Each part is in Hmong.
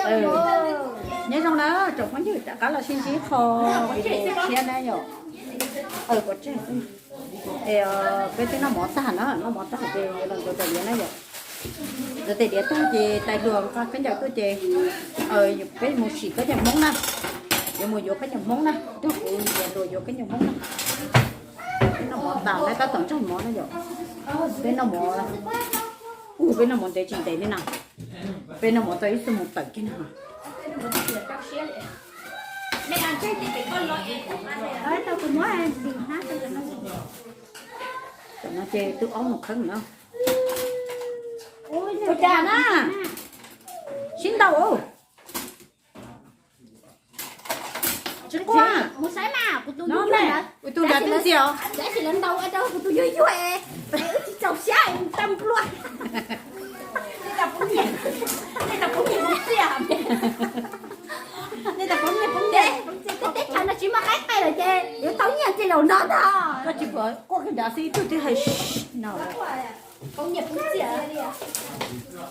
Nyob zoo na tsoom phooj ywg, rov qab los sib ntsib qho video tshiab na yom. Peb twb noj mov tag na, noj mov tag ces los ntxuav tais diav na yom. Ntxuav tais diav tag ces tais hluas nqa khaub ncaws tuaj ces peb mus sim khaub ncaws Hmoob na. Yuav mus yuav khaub ncaws Hmoob na, nrog kuv tais hluas yuav khaub ncaws Hmoob na. Peb noj mov tas na, tab tom ntsag mov na yom. Peb noj mov, ua peb noj mov ntev tsis ntev li na. Peb noj mov tau ib xuab moos tawm kiag na. Tam no ces twb ob moos kheeb na. Ua cas na, sib ntaus. Tsis quaj, mus saib mas, kuv tus yuag yuag, tab sis lawv ntaus ua rau kuv tus yuag yuag es wb tsis txaus siab es tau nplua. Nej tas poob nyiaj poob txiaj, tej teb chaws no tsis muaj qaib qe lawm ces yuav tau nyiaj txiag zaum no ntag. Koj tsis pom quaj kiag nrad xwb, ib tug twb hais no.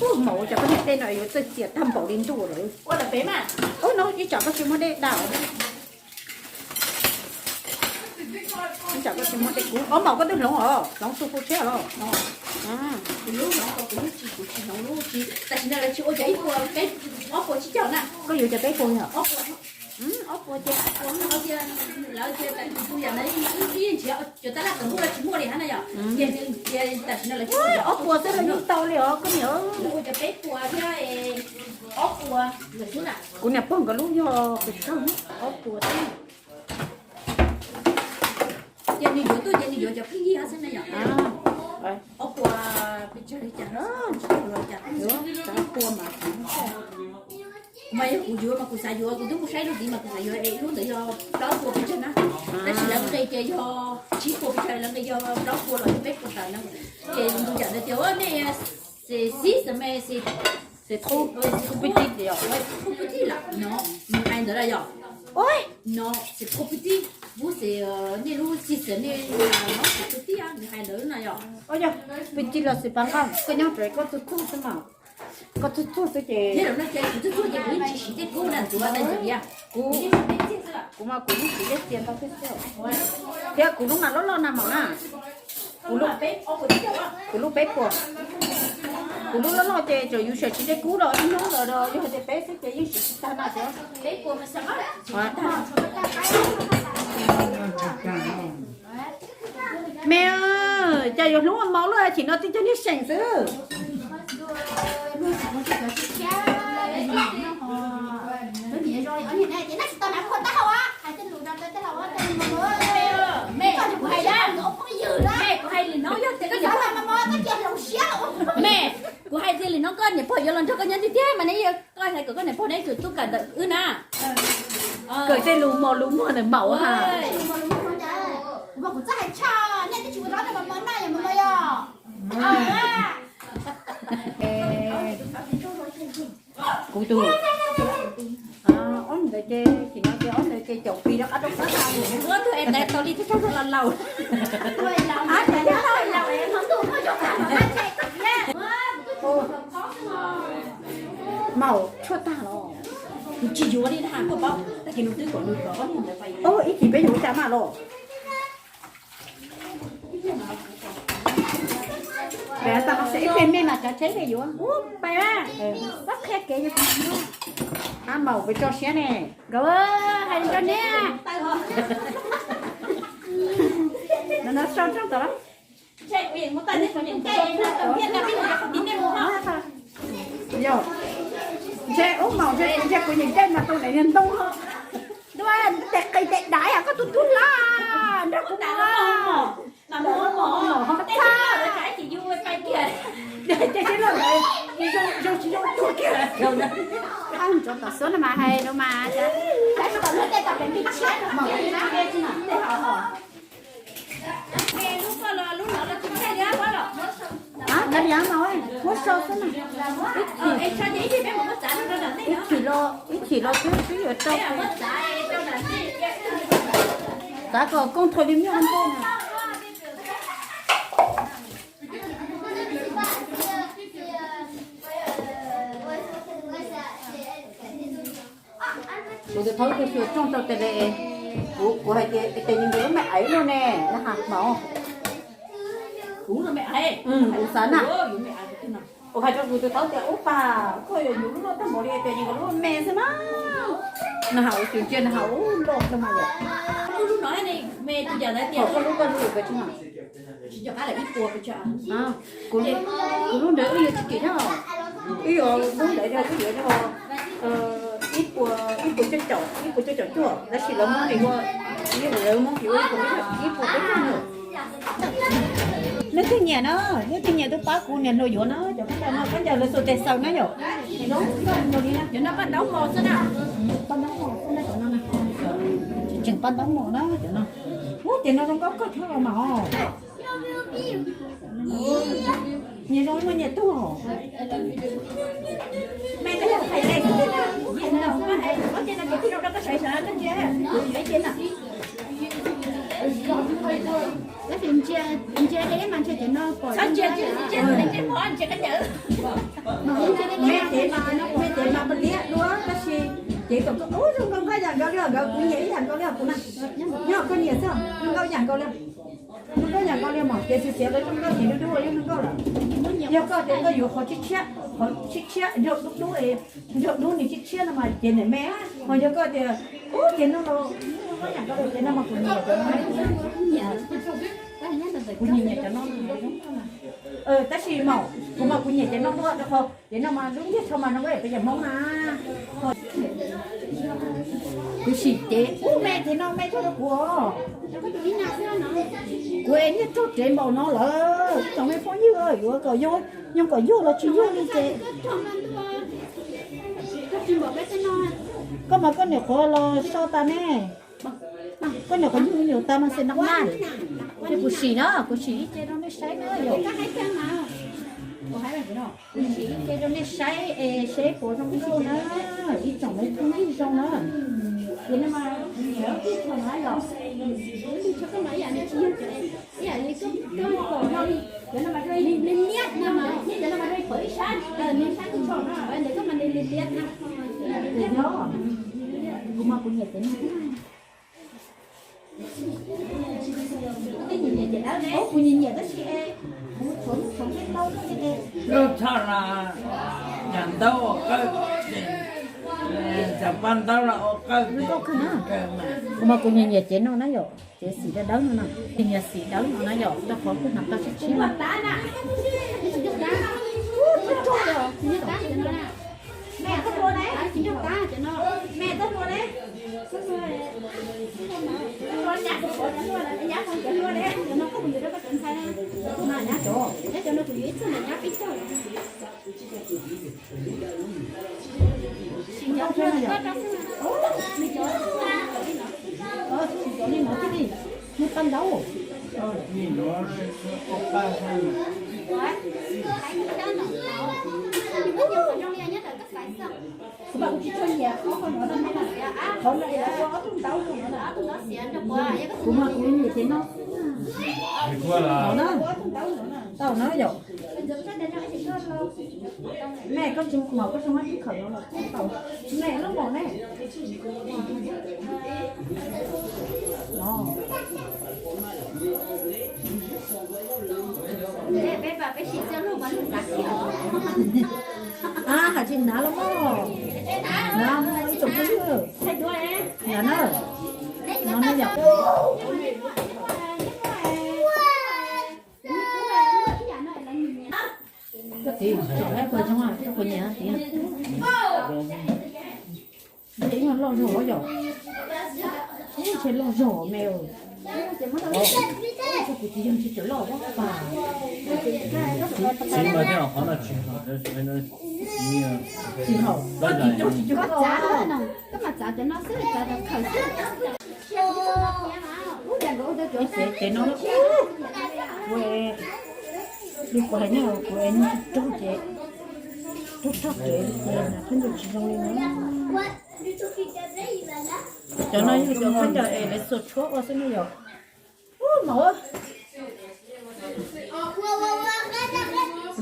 Ub, maum, ua cas koj niag dej no yuav txawj txias tag npaum li ntuj lawm. Ub, no ib tsam koj tsis muaj dej da. Ib tsam koj tsis muaj dej kuv, ob maum koj twb hloov os, hloov tu hu tshiab los. Tam sim no lawv tsis ua cov ib puas, ob puas tsib caug na. Koj yuav cov peb puas yom? Ob puas ces ob puas, lawv tias tus yam no ib yeej tsis, cov tab laj tawm nkuj lawv tsis muaj li hab na yom. Ces tam sim no lawv tsis ua ob puas xwb los yeej tau li os koj niam. Lawv ua cov peb puas thiab ob puas lawm xwb na. Kuv niam pog nkawd lub yog pes tsawg, ob puas xwb. Ces nws yuav tuaj ces nws yuav cov pheej yig xwb na yom. Ob puas pes tsawg li cas, ob puas mas mas yog kuv yuav mas kuv xav yuav, kuv twb mus saib lub tid mas kuv xav yuav es lub ntawd yog plaub puas pes tsawg na. Tab sis lawv nqis ces yog tsib puas pes tsawg, lawv nqis yog plaub puas los yog peb puas tawm na. Ces nws yam ntawd tias nej xis xis me xis xis pub pw tij lawm no, nws hais ntawd lawm yom. No xis pub pw tij, pub xis nej lub xis xis nej no xis pw tij, nws hais ntawd no yom. Yog pw tij los xis pas nqaj, koj nyob rau koj txuag txuag xwb mas. Koj txuag txuag xwb ces, kuv txuag txuag ces kuv yeej tsis siv tej kub na, ntxuav ntxuav li. Kuv, kuv mas kuv yeej siv tej txias ntau tej xwb. Thiab kuv lub mas loj loj na maum na. Kuv lub, kuv lub peb puas. Kuv lub loj loj ces txawm yus siv tej kub los ib hnub los yog hais tias peb xwb ces yeej siv tsis tag na. Me, cas yuav hlub ua maum luaj, chim no tib cov niag seem xwb. Me, kuv hais tias li no koj niam pog yuav los nrog koj nyob tiag tiag mas neb, koj hais kom koj niam pog neb txawm tuaj kawm ntawm wb na. Kawm tej lus mos lus muag ntawm maum ha. Kuv txawj hais tshaj, nej twb tsis ua zaub rau mos mos noj yom mos mos yom. Kuv tus, ob ntawd ces, tsis no ces ob ntawd ces caum pis rov qab rau qab. Ua tus es tais tau li twb tsaug zog los laus. Maum tshuaj tag los. Kuv tsis yuav li na, koj paub, tag kis nws twb kom nws kom ob ntawd. Ib chim peb yuav ua cas mas los. Peb tas no xwb, ib pliag me mas cov tsheb peb yuav. Pais, pab qhia kev. Ab, maum pes tso siab ne. Nkawd hais rau neb. No no sau rooj tod. Yog, ntshe ub maum ntshe kuv nyeem caij mas tau daim niag ntoo ho. Dua tes qis tes daiv koj tus tub hlob nrog kuv mus. Ces tsis zoo, zoo tsis zoo tuag kiag. Ntsoov tom xub no mas hais no mas. Cov yav no muab sau xwb na. Ib chim los, ib chim los twb twb yuav rau. Xav kom koob thawj li mej ntej na. Kuv tus thaub tug xyuas rooj rau tes le, kuv, kuv hais tias tes nws nkawd lub me aiv luaj ne, na has mas. Kuv xav na, kuv hais rau kuv tus thaub tias ub pag, koj yuav yus lub loj tag npaum li tes nws nkawd lub me xwb na. Na has ua xyuas ntsia na has ub loj tag mas yom. Koj lub koj lub yuav pes tsawg na? Kuv, kuv lub ntawd wb yuav tsis kim thiab, wb yuav lub ntawd yog wb yuav yog ib puas, ib puas cuaj caum, ib puas cuaj caum cuaj, tab sis lawv muab ris ua, lawv muab ris ua ib puas, ib puas cuaj caum na. Leej twg nyiam na, leej twg nyiam tuaj pab kuv niam hluas yuav na, cov khaub ncaws no khaub ncaws lawv xuas tes xaws na yom. Cov no paj ntaub mos xwb na, paj ntaub mos xwb na cov no na. Tseem paj ntaub mos na cov no. Ub, ces no zoo nkauj kawg thiab los mas. Nyias zoo ib muaj nyias tug. Tab sis ntsia, ntsia li mas ntsia ces no pom. Me cev mas, me cev mas pab liab dua tab sis cev kom koj ub zoo nkauj yam nkaus li nkawd, kuv nyiam ib yam nkaus li kuv na. Nyob koj nyiam xwb, zoo nkauj yam nkaus li. Zoo nkauj yam nkaus li mas cev xiav xiav lawv zoo nkauj ces dub dub yeej zoo nkauj lawm. Yog koj tias koj yuav qhov tshiab tshiab, qhov tshiab tshiab nraug dub dub, nraug dub nws tshiab tshiab no mas cev niam me, ho yog koj tias ub cev no los zoo nkauj yam nkaus li cev no mas kuv nyiam cov no. Kuv nyiam nyiam cov no. Tab sis mas kuv mas kuv nyiam cev no dua rau qhov cev no mas lub ntiag tsho mas no peb yam Hmoob na. Kuv sim cev ub me cev no me tuaj rau kuv os. Kuv es niag raug tsev npaum no lawm tsoom me phooj ywg, yuav kom yog, yog kom yog los tsis yog li ces. Koj mas koj niam qhuav los so tas ne. Koj niam qhuav nyuj nyuj tas mas xes no na. Ces kuv sim na, kuv sim ib ce rau nej saib na yom. Kuv sim ib ce rau nej saib es saib puas zoo nkauj na. Ib tsoom me phooj ywg zoo na. Ces no mas, kuv mas kuv nyiam cev no. Kuv nyiam nyiam tab sis kuv tshuav lub tshuav nqaij tau. Lub tshaj no yam ntaub ua qawj, cov paj ntaub los ua qawj. Kuv mas kuv nyiam nyiam cev no na yom, cev xim dawb dawb no na. Nyiam xim dawb no na yom, rau qhov kuj hnav tau sib tshiab. Sim cov li no thiaj li, nws paj ntaub. Kuv mas kuv tsis tshua nyiam ob qho no na, qhov no es lawv ua ob tug ntaub rau no na. Kuv mas kuv nyiam cev no. No na, tau na yom. Me koj tsis mom koj tsis muab ib khawm no los tau. Me lub mom ne. A, hais tsis hnav los mog. Hnav ib tsoom phooj ywg. Hnav na. No ne yom. Koj txiv, tsom lawv puas zoo, puas nyiam txiv? Ib loj zog yom. Ub, ntshe loj zog me. Kuv txiv yog ntshe cov loj pas. Txiv mas tej qhov no tsis haum, tsis haum. Koj tsis cog tsis cog koj. Koj mas txav cov no xwb, txav cov khawm xwb. Ib tsev no kuv, li kuv hais nej, kuv es nws tsis raug ces, raug tag kev li ces khaub ncaws tsis zoo li na. Cov no yog cov khaub ncaws es lawv xuas tshuab ua xwb ne yom. Ub, mos.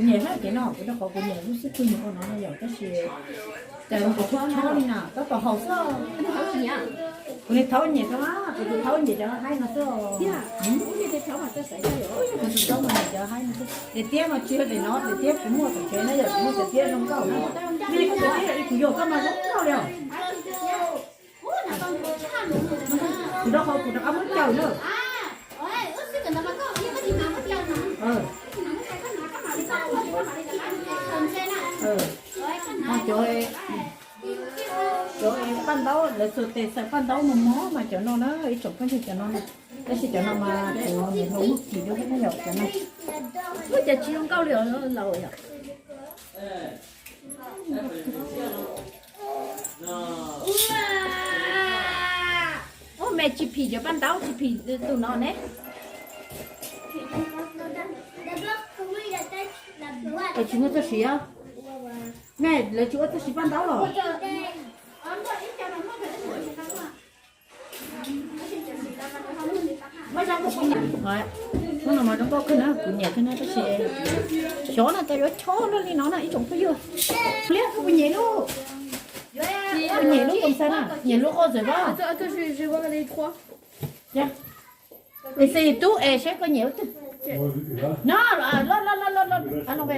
Nyiam na, ces no kuv rau qhov kuv nyiam lub xib hwb nyiam ua no no yom, tab sis cas kuv tsis tshua li na, tab tom haus xwb. Kuv li thaub nyiam rau, kuv tus thaub nyiam cov haib no xwb. Kuv tus thaub mas nyiam cov haib no xwb. Daim tiab mas tsis yog daim no, daim tiab kuv muaj tom tsev na yom, kuv muaj daim tiab zoo nkauj na. Nej koj daim tiab kuv yuav koj mas zoo nkauj li os. Kuv rau qhov kuv rov qab muab caws na. Cov, cov paj ntaub, lawv xuas tes xaws paj ntaub mos mos mas cov no na, ib tsoom phooj ywg, cov no na. Tab sis cov no mas kuv niam hluas muab kis rau thiab na yom, cov no. Ua cas tsis zoo nkauj li os laus yom. Ua me tsis phim cov paj ntaub, tsis phim tus no ne. Es tsis muaj txoj siv os. Me lawv tsis ua txoj siv paj ntaub los? Hnub no mas zoo nkauj kawg na, kuv nyiam kawg na, tab sis xyov na cas yuav chob luaj li no na ib tsoom phooj ywg. Pliab, koj puas nyiam lauj? Koj nyiam lub tus ntxhais na, nyiam lub qhov ntxhais pab. Es xij tub es saib koj nyiam lub twg. No, loj loj loj loj loj, a no ve.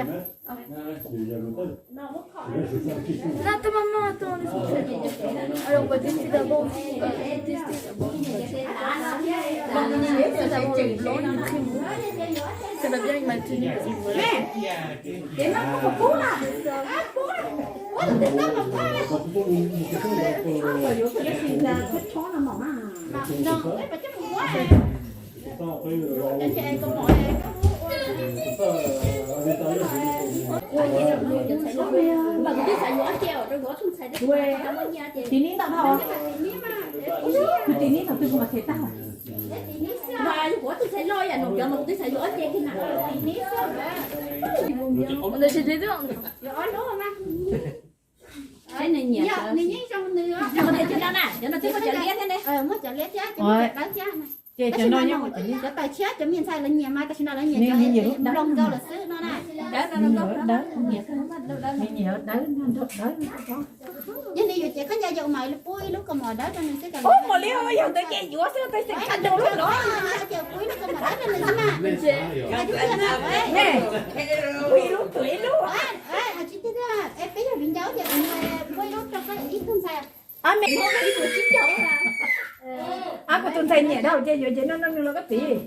Tis nib ntau dhau, tis nib thaum twg kuv mam them tag. Ces cov no nyob cov tawm tshiab cov me ntxhais lawv nyiam mas tam sim no lawv nyiam cov nploos nkauj lawm xwb no na. Dawb no, dawb, nyiam dawb, nyiam dawb, nrog dawb. Yog nws yuav ces koj nco yau mas pub ib lub kaus mom dawb rau nws xwb. Ub, mas li yog ntawd ces yuav xwb, tab sis qhov ntawd lub no ces pub ib lub kaus mom dawb rau nws xwb mas. Pub ib lub, pub ib lub. Tsis tiag, peb yog viv ncaus ces pub ib lub rau koj ib tug ntxhais. Ab, me, ab, kuv tus ntxhais nyiam dab ces yuav ces no no nws los koj txiv.